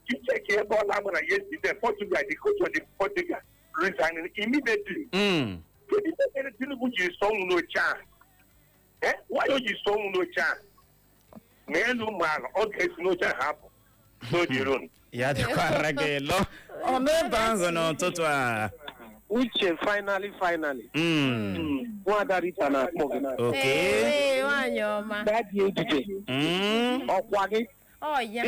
Icheke ebe ọ na-agbara yesterday, Portugal, the coach of the Portugal resigning immediately. Kedu ihe mere Tinubu ji sọ ọnwụ n'oche ahụ? Eh, why o ji sọ ọnwụ n'oche ahụ? Ma elu ma ala, ọ ga-esi n'oche ahụ hapụ n'odirun. Ya dịkwara gị lọ. Ọ n'ebe ahụ n'ụtụtụ a. Uche, finally, finally. Nwada Rita na-akpọ gị. Okay. Ee, nwaanyị ọma. Daddy Ebube. Ọkwa gị. Ọ ya.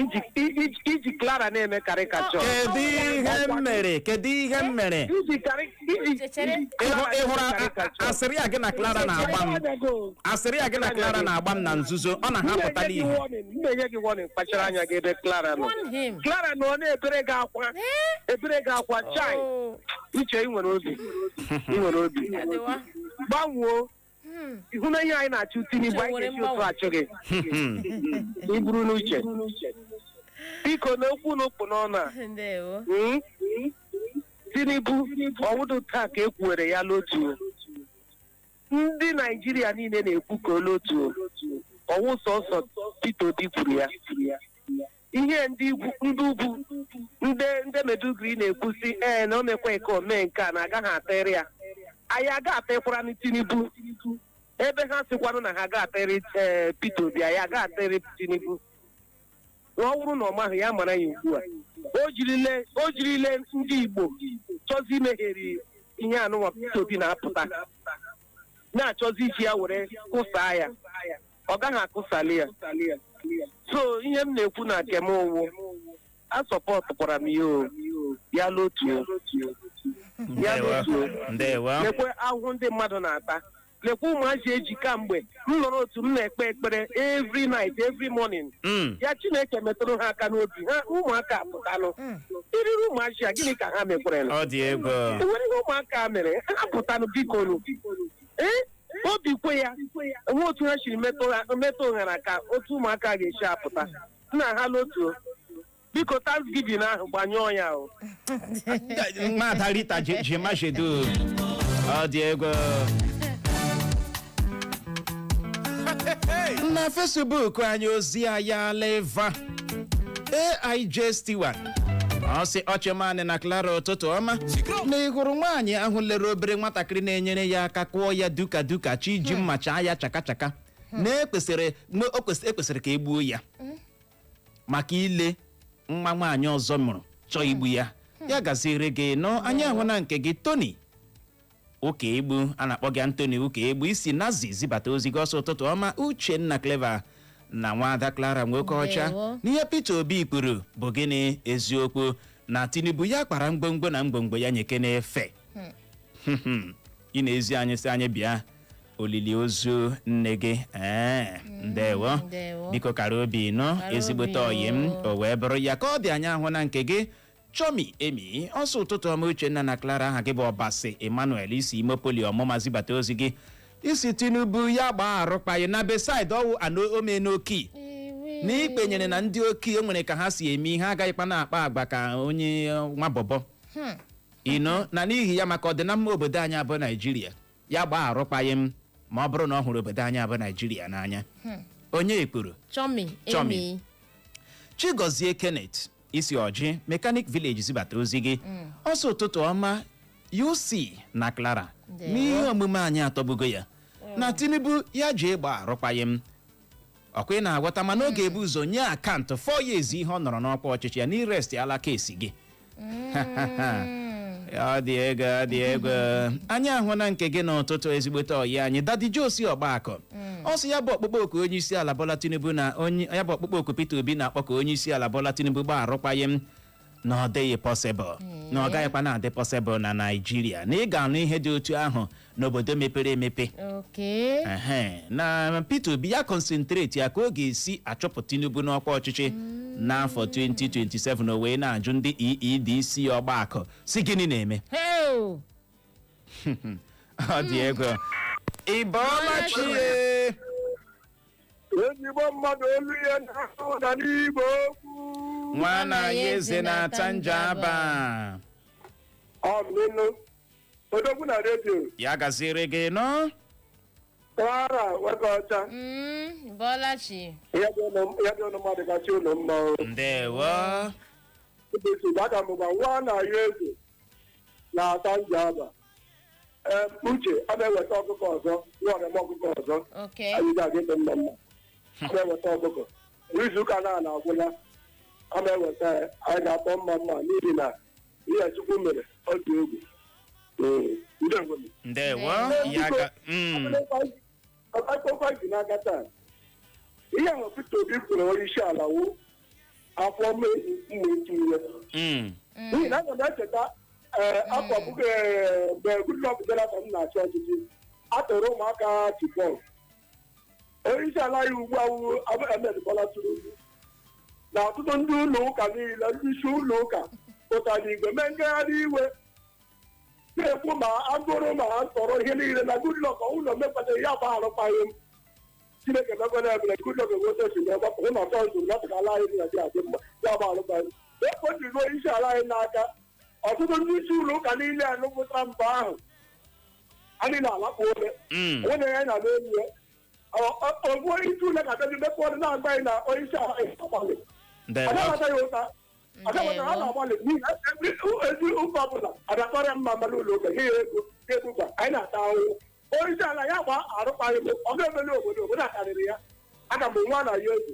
Iji Clara na-eme caricature. Kedu ihe m mere? Kedu ihe m mere? Iji karị iji Chere. iji Ị hụrụ Clara na-eme caricature. asịrị a gị na Clara na-agba m, asịrị a gị na Clara na-agba m na nzuzo, ọ na ha M na-enye pụtala gị ihe. warning, m na-enye gị warning, kpachara anya gị ebe Clara nọ. Warn him. Clara nọ na-ebere gị akwa. Ebere gị akwa, chai. Oh, Uche, ị nwere obi. Ị nwere obi. adịwa. Gbanwuo. Ihu na ihe anyị na-achụ Tinubu, Uche anyị nwere ga-esi otu mgbanwe. achụ gị. Ị buru n'uche. Biko, n'okwu n'okwu n'ọnụ a. Ndewo. Tinubu ọwụdụ taa ka e kwuwere ya n'otu. Ndị Naijiria niile na-ekwu ka olotu ọwụ sọsọ Peter Obi kwuru ya. Ihe ndị ugwu, ndị ugwu, ndị Meduguri na-ekwusi ee na o mekwa ka o mee nke a na agaghị atịrị ya, anyị aga atịkwara Tinubu ebe ha sịkwanụ na ha ga-atịrị ee Peter Obi, anyị aga atịrị Tinubu. Na ọ bụrụ na ọ maghị ya, mara ya ugbu a. O jirile ndị Igbo chọzi imegheri ihe anụnwa Peter Obi na-apụta na-achọzi iji ya were kụsaa ya, ọ gaghị akụsali ya. So ihe m na-ekwu na nke m ụwụ, asupportụkwara m ya o, ya lotuo, ya Ndewo. lotuo. Ndewo. Lekwe ahụhụ ndị mmadụ na-ata. Lekwa ụmụazị eji kamgbe m nọrọ otu m na-ekpe ekpere every night, every morning. Ya Chineke metụrụ ha aka n'obi ha, ụmụaka apụtanụ. Iriri ụmụazị a, gịnị ka ha mekwere? Ọ dị egwu. Enwere ihe ụmụaka mere ha pụtanụ, bikonu. Ee, obi kwe ya enwe otu ha siri metụ ụghara ka otu ụmụaka ga-esi apụta nna ha lotuo. Biko, Thanksgiving ahụ, gbanyụọ ya o. Nwada Rita Jimashedu, ọ dị egwu. Na Facebook anyị, ozi anyị leva AIJ Stewart, ọ sị, ọchịmanị na Clara, ụtụtụ ọma. Na ị hụrụ nwaanyị ahụ lere obere nwatakịrị na-enyere ya aka, kụọ ya duka duka, chi ji mma chaa ya chaka chaka, na ekwesịrị na o kwesịrị ekwesịrị ka e gbuo ya maka ile nwa nwaanyị ọzọ mụrụ chọọ igbu ya. Ya gaziere gị nọ. Anyị ahụ na nke gị, Tony Ụka Egbu, a na-akpọ gị Antoni Ụka Egbu, isi Nazi zibata ozi gị. Ọsọ, ụtụtụ ọma, Uchenna Clever na nwada Clara nwoke ọcha. Ndewo. N'ihe Peter Obi kwuru bụ gịnị? Eziokwu na Tinubu ya kpara mgbomgbo na mgbomgbo ya nyeke n'efe. Ị na-ezi anyị, sị anyị bịa olili ozu nne gị. Ee, ndewo. Ndewo. Biko, kara obi nọ. Kara ezigbote obi ọyị m. o. O wee bụrụ ya ka ọ dị. Anyị ahụ na nke gị, Chọmi Emi, ọsọ, ụtụtụ ọma, Uchenna na Clara. Aha gị bụ Ọbasi Emmanuel, isi Imopoli ọmụma zibata ozi gị. Isi Tinubu ya gbaa arụkpaghị na beside ọwụ ana omenoki na ikpenyere na ndị oki o nwere ka ha si eme ihe, agaghịkwa na-akpa agba ka onye nwa bọbọ ino na n'ihi ya, maka ọdịnamma obodo anyị abụ Naijiria, ya gbaa arụkpaghị m ma ọ bụrụ na ọ hụrụ obodo anyị abụ Naijiria n'anya. Onye ekpuru? Chọmi. Chọmi. Emi. Chigozie Kenneth, isi ọjị Mechanic Village zibata ozi gị. Ọsọ, ụtụtụ ọma, UC na Clara. Ndewo. N'ihe omume anyị atọgbugo ya na Tinubu ya ji ịgba arụkwaghị m. Ọkwa ị na-aghọta, mana oge ebu ụzọ nye akaụntụ 4 years ihe ọ nọrọ n'ọkwa ọchịchị ya n'irest ala kesi gị. Ọ dị ego, ọ dị ego. Anyị ahụ na nke gị n'ụtụtụ, ezigbote ọyị anyị, Dadi Josi Ọgbakọ. Ọ sị ya bụ ọkpụkpọ oku onye isi ala Bola Tinubu na onye ya bụ ọkpụkpọ oku Peter Obi na-akpọ ka onye isi ala Bola Tinubu gbaa arụkwaghị m, na ọ dịghị possible, na ọ gaghịkwa na-adị possible na Naijiria, na ị ga-anụ ihe dị otu ahụ n'obodo mepere emepe. Ehe, na Peter Obi ya concentrate ya ka ọ ga-esi achụpụ Tinubu n'ọkwa ọchịchị n'afọ 2027. O wee na-ajụ ndị EEDC ọgbakọ si gịnị na-eme? Hey! Ọ dị ego. Ị bọọla chi e. Ezigbo mmadụ, olu ya na-ahụ ụda n'igbo okwu. Nwa na ya eze na-ata njaba. Ọmịnụ odogwu na redio. Ya gaziere gị nọ. Clara nwoke ọcha. Bọlachi. Ya dị ụnụ mmadụ kacha ụnụ mma o. Ndewo. Ụbọchị aga m gwa nwa na ya eze na-ata njaba. Ee, Uche, a na-eweta ọkụkọ ọzọ, nwa ọrịa ọkụkọ ọzọ. Anyị ga-aga ịdị mma mma. A na-eweta ọkụkọ izu ụka na agwụla, a na-eweta ya. Anyị ga-atọ mma mma n'ihi na ihe Chukwu mere ọ dị egwu. Ee, ndewo. Ndewo. Ya ga Akụkọ ji n'aka taa, ihe ahụ Peter Obi kwuru onye isi ala wụ afọ mma etu ihe, n'ihi na aga m echeta ee afọ puku mgbe Goodluck Jonathan na-achị ọchịchị, a tụrụ ụmụaka Chibok. Onye isi ala ya ugbu a wụ Ahmed Bola Tinubu na ọtụtụ ndị ụlọ ụka niile, ndị isi ụlọ ụka pụtara igwe mee ngagharị iwe na-ekwu ma agụrụ ma ha tọrọ ihe niile na Goodluck ụlọ mekpatara ya gba arụkwaghị m. Chineke mekwara ebere, Goodluck enweta osi na ebe hụ na ọtọ nzuru napụta ala anyị na adị mma, ya gba arụkwaghị m. Ebe o ji ruo isi ala anyị n'aka, ọtụtụ ndị isi ụlọ ụka niile a nụpụtara mba ahụ anyị na-alakpu ole onye ya na n'elu ya ogbu onye isi ụlọ ga-abịazi mepe ọdụ na-agba anyị na onye isi ala anyị agbalị. Ndewo. Agabata ya ụta, agabata ha na-agbalị n'ihi na ezi ụka ọbụla abịakọrịa mma mma n'ụlọ ụka nye ya ego ga-ebuba anyị na-ata ahụhụ. Onye isi ala ya gba arụkwaghị m, ọ ga-emeli obodo obodo a karịrị ya. Aga m nwa na ya egwu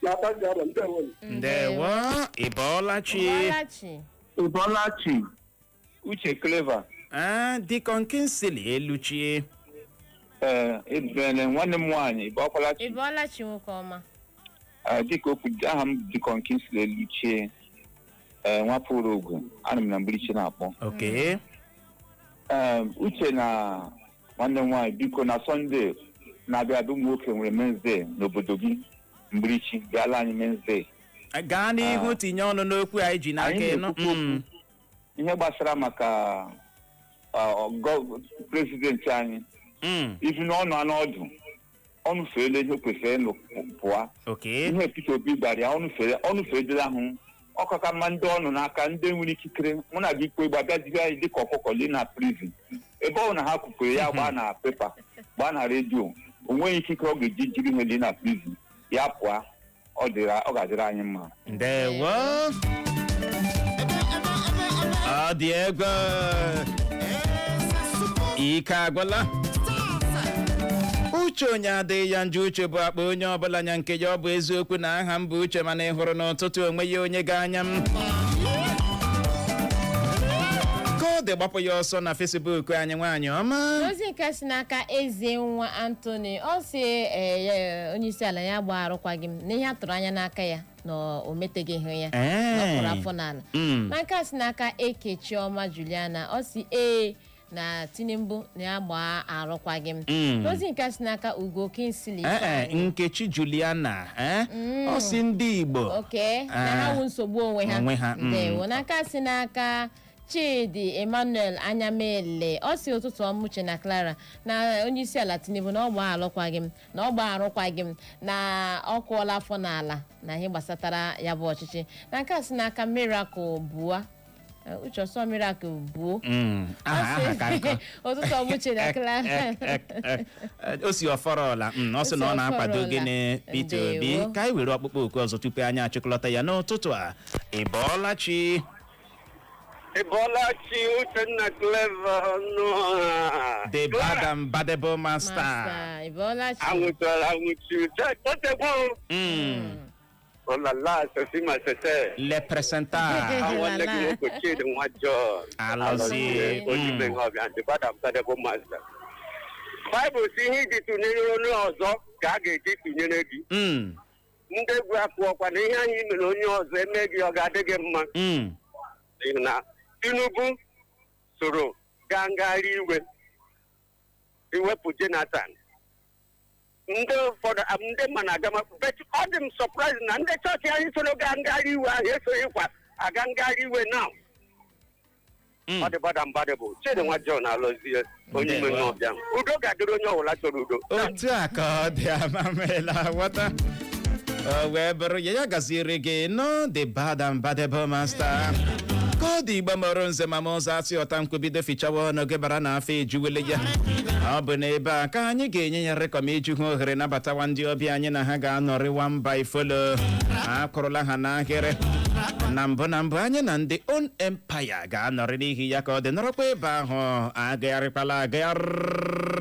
na-ata ndị ọrịa. Ndewo. Ndewo. Ị bọọla chi. Bọlachi. Ịbọlachi, Uche, Clever. Ah, Deacon Kingsley Eluchie. Ee, ebele nwanne m nwaanyị, ịbọkwalachi. Ị bọọlachi, nwoke ọma. Ee, dịka okwu, aha m Deacon Kingsley Eluchie, ee, nwapụrụ ogwe ana m na mgbirichi na-akpọ. Ee, Uche na Nwanne m nwaanyị, biko, na Sọnde na-abịa abịa, ụmụ nwoke nwere Men's Day n'obodo gị. Mgbirichi bịala anyị Men's Day. Gaa n'ihu. Ah. Tinye ọnụ n'okwu anyị ji n'aka. Anyị ịnụ na-ekwukwu okwu ihe gbasara maka president anyị. Ifu na ọ nọ n'ọdụ, ọnụ feela ihe kwesịrị ịnụ pụọ. Ihe Peter Obi gbara ya, ọnụ fere, ọnụ fedela ahụ. Ọkaka mma ndị ọnụ n'aka, ndị nwere ikikere mụ na gị kwe gba bịa anyị dịka ọkụkọ lie na prison. Ebe ọ bụ na ha kwukwere ya, gbaa na paper, gbaa na redio, o nweghị ikike ọ ga-eji jiri ihe lie na prison ya pụọ. Ọ dịrị, ọ ga-adịrị anyị mma. Ndewo. Ọ dị egwu, ike agwụla. Uche onye adịghị ya njọ. Uche bụ akpa onye ọbụla nya nke ya. Ọ bụ eziokwu na aha m bụ Uche, mana ị hụrụ n'ụtụtụ onwe ya onye ga-anya m ka ọ dị. Gbapụ ya ọsọ na Facebook anyị, nwaanyị ọma. Ozi nke si n'aka Eze Nwa Anthony, ọ si onye isi ala ya gba arụkwaghị m n'ihe a tụrụ anya n'aka ya na o meteghị ihu ya na ọ kụrụ afọ n'ala. Na nke a si n'aka Eke Chioma Juliana, ọ si ee na Tinubu na ya gbaa arụkwaghị m. N'ozi nke a si n'aka Ugo Kingsley Ee, Nkechi Juliana, ọ si ndị Igbo oke na ha wụ nsogbu onwe ha. Onwe ha. Ndewo. N'aka si n'aka Chidi Emmanuel Anyamele, ọ si ụtụtụ ọma, Uche na Clara, na onye isi ala Tinubu na ọ gba alụkwaghị m, na ọ gba arụkwaghị m, na ọ kụọla afọ n'ala na ihe gbasatara ya bụ ọchịchị. Na nke a si n'aka Miracle Bua. Uche, ọsọ Miracle Buo. Aha aha ka nkọ. Ụtụtụ ọma, Uche na Clara. O si ọfọrọla, ọ sị na ọ na-akwado Ọfọrọla. gịnị? Peter Obi. Ndewo. Ka anyị were ọkpụkpọ oku ọzọ tupu anyị achịkọlọta ya n'ụtụtụ a. Ị bọọla chi? Ị bọọla chi, Uchenna, Clever nụ. The bad and badable master. Master, ị bọọla chi? Anwụchara anwụchi otegbu. Olala sesi ma sese. Le presenter. Àwọn nne gị nwoke Chidi nwa John. Alọzie. Ojime nwa ọbịa, the bad and badable master. Baịbụl si ihe iji tụnyere onye ọzọ ka a ga-eji tụnyere gị. Ndị egwu akụọkwa na ihe anyị mere onye ọzọ eme gị, ọ ga-adị gị mma. N'ihi na Tinubu soro gaa ngagharị iwe iwepụ Jonathan. Ndị ụfọdụ ndị ma na-aga, but ọ dị m surprise na ndị chọọchị anyị soro gaa ngagharị iwe ahụ esoghịkwa aga ngagharị iwe now. Ọ dị bada mbadị bụ Chidi nwa John Alọzie, onye ime n'ọbịa. Udo ga-adịrị onye ọbụla chọrọ udo. Otu a ka ọ dị. Amamela ghọta, o wee bụrụ ya, ya gaziere gị nọ, the bad and badable master. Ka ọ dị, Igbo mọrọ nze ma ma ụzọ asị ọta nkwubido fichawa ọnụ gị bara n'afọ ejuwele ya. Ọ bụ n'ebe a ka anyị ga-enye ya rekọm iji hụ ohere nabatawa ndị ọbịa anyị na ha ga-anọrịwa mba ifolo akụrụla ha n'ahịrị. Na mbụ na mbụ, anyị na ndị On Empire ga-anọrị. N'ihi ya, ka ọ dị, nọrọkwa ebe ahụ, agagharịkwala agagharị.